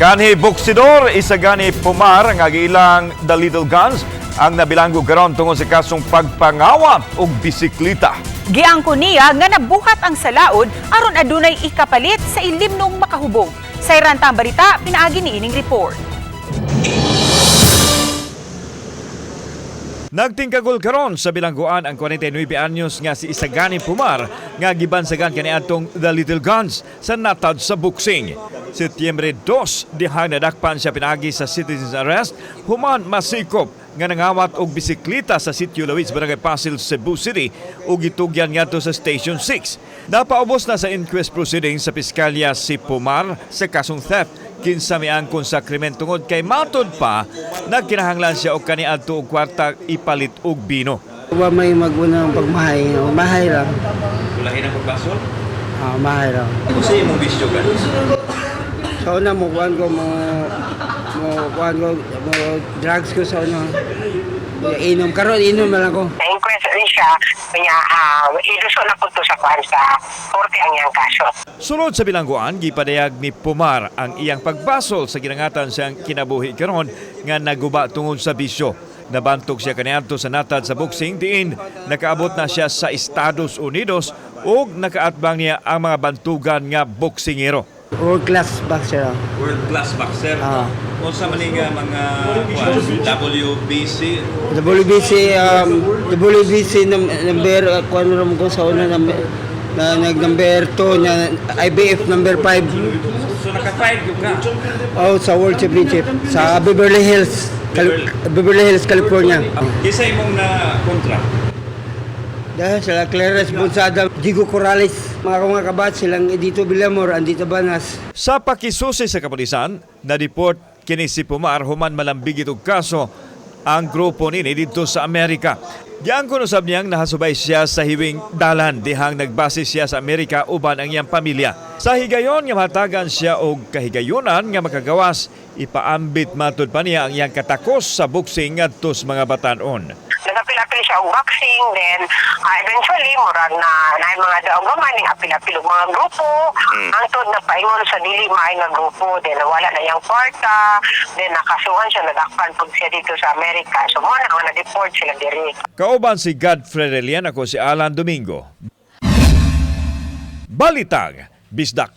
Kanhi boksidor Isagani Pumar nga giilang The Little Guns ang nabilanggo karon tungod sa kasong pagpangawat og bisikleta. Giangko niya nga nabuhat ang salaod aron adunay ikapalit sa ilimnong makahubog. Sayran ta ang balita, pinaagi ni ining report. Nagtingkagol karon sa bilangguan ang 49 anyos nga si Isagani Pumar nga gibansagan kaniadtong The Little Guns sa natad sa boxing. Setyembre 2 dihang nadakpan siya pinaagi sa citizen's arrest human masikop nga nangawat og bisikleta sa Sitio Lawis, Barangay Pasil, Cebu City ug gitugyan ngadto sa Station 6. Napaubos na sa inquest proceedings sa piskalya si Pumar sa kasong theft kinsa miangkon sa krimen tungod kay matod pa nagkinahanglan siya og kaniadto og kwarta ipalit og bino. Wa may magunang pagmahay, mahay lang. Ulahin ang pagbasol? Ah, mahay lang. Unsa imong bisyo ka? Sa una mo kuan ko mo mo kuan ko mo drugs ko sa una. Inom karon, inom na lang ko. Na-inquest rin siya, kanya iluso na po to sa kuan sa korte ang iyang kaso. Sulod sa bilangguan, gipadayag ni Pumar ang iyang pagbasol sa ginangatan siyang kinabuhi karon nga naguba tungod sa bisyo. Nabantog siya kaniadto sa natad sa boxing diin nakaabot na siya sa Estados Unidos ug nakaatbang niya ang mga bantugan nga boksingero. World class boxer ako. World class boxer. Ah. Unsa man nga mga WBC? WBC number kuan ra mo ko sa una number, na nag number 2 na IBF number 5. So naka-fight gyud ka. Oh, sa World Championship sa Beverly Hills, Beverly Hills, California. Kinsa imong na kontra? Dahil sila Clarence Bonsada, Diego Corrales, mga kong kabat silang dito Villamor, andito Banas. Sa pakisusi sa kapulisan, na-deport kini si Pumar human malambigit og kaso ang grupo nini didto sa Amerika. Giangkon usab niyang nahasubay siya sa hiwing dalan dihang nagbase siya sa Amerika uban ang iyang pamilya. Sa higayon nga mahatagan siya og kahigayunan nga makagawas, ipaambit matud pa niya ang iyang katakos sa boxing ngadto sa mga batan-on. Nagapil-apil siya og boxing, then eventually murag na naay mga daog man ning apil-apil og mga grupo, hangtod na paingon sa dili maay nga grupo, then nawala na iyang kwarta, then nakasuhan siya, nadakpan pud siya dito sa Amerika. So mo na nga na-deport sila diri. Kauban si Godfrey Relian, ako si Alan Domingo. Balitang Bisdak.